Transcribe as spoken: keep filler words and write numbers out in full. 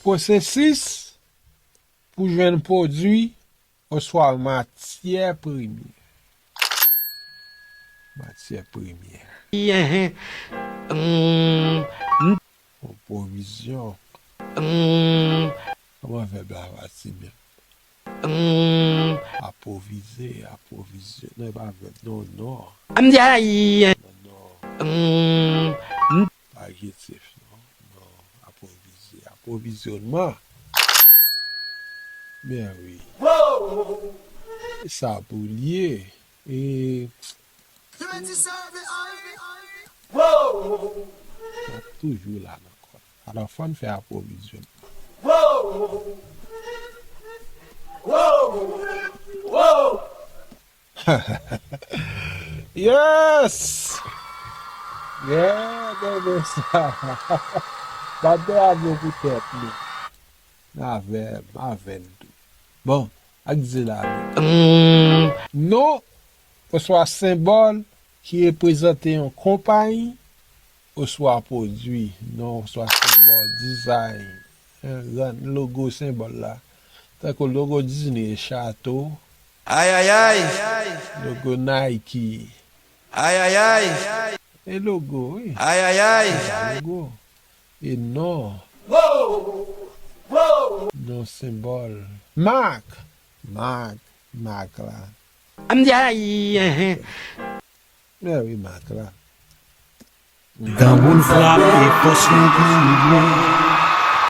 Pwosesis pou jwenn pwodui oswa matyè premyè. Matyè premyè. Yon pwovizyon. Kòman vèb la pati menm? Apwovize, apwovizyon. Non, e pa vèb, non, non. Non, non. Pa adjektif, non. Non, apwovize, apwovizyonman. Byen wi. E sa pou l ye. E N ap toujou la nan kò. Alò, fò n fè apwovizyonman. Yes! Yeah, bebe sa. Bat bravo pou tèt nou. Avè m, avè n tou. Bon, ak di la. Non oswa senbòl ki reprezante yon konpayi oswa pwodui, non oswa senbòl, dizayn, en, rann logo senbòl la. Tankou logo Disney, chato. Ayayay! Logo Nike. Ayayay! E logo, wi. Ayayay! Logo. E non. Non senbòl. Mak! Mak! Mak la. Anmdyayi, enhen. Mèri mak la. Tanbou l frape, fòs nou pou lwen.